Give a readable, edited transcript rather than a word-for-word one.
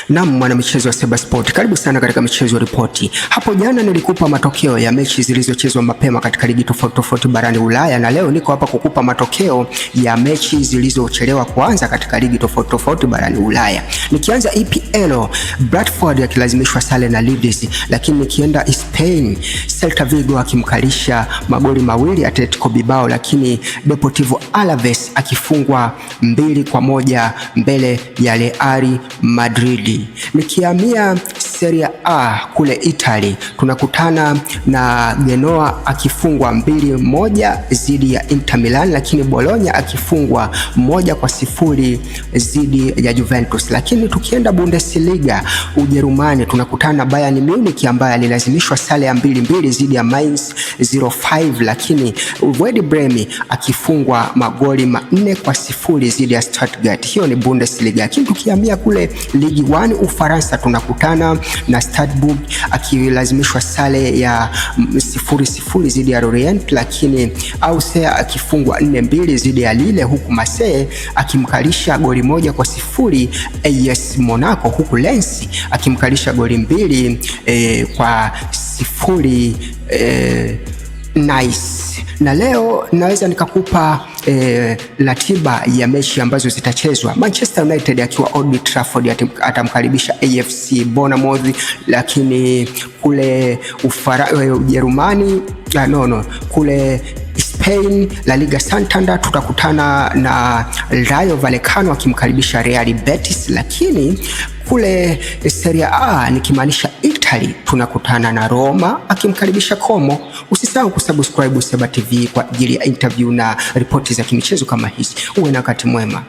Naam, mwanamichezo wa Seba Sport, karibu sana katika michezo ripoti. Hapo jana nilikupa matokeo ya mechi zilizochezwa mapema katika ligi tofauti tofauti barani Ulaya, na leo niko hapa kukupa matokeo ya mechi zilizochelewa kuanza katika ligi tofauti tofauti barani Ulaya. Nikianza EPL, Bradford akilazimishwa sare na Leeds, lakini nikienda Spain, Celta Vigo akimkalisha magoli mawili Atletico Bilbao, lakini Deportivo Alaves akifungwa 2-1 mbele ya Real Madrid. Nikihamia Serie A kule Italy, tunakutana na Genoa akifungwa 2-1 dhidi ya Inter Milan, lakini Bologna akifungwa 1-0 dhidi ya Juventus. Lakini tukienda Bundesliga Ujerumani, tunakutana na Bayern Munich ambaye alilazimishwa sare ya 2-2 dhidi ya Mainz 05, lakini Werder Bremen akifungwa magoli 4-0 dhidi ya Stuttgart. Hiyo ni Bundesliga. Lakini tukihamia kule Ligue 1 Ufaransa, tunakutana na Strasbourg akilazimishwa sare ya 0-0 dhidi ya Lorient, lakini Auxerre akifungwa 4-2 dhidi ya Lille, huku Marseille akimkalisha goli 1-0 AS Monaco, huku Lens akimkalisha goli 2-0 Nice. Na leo naweza nikakupa ratiba ya mechi ambazo zitachezwa. Manchester United akiwa Old Trafford atamkaribisha AFC Bournemouth, lakini kule Ujerumani, no, kule Spain La Liga Santander tutakutana na Rayo Vallecano akimkaribisha Real Betis, lakini kule Serie A nikimaanisha Italy tunakutana na Roma akimkaribisha Como. Usisahau kusubscribe Seba TV kwa ajili ya interview na ripoti za kimichezo kama hizi. Uwe na wakati mwema.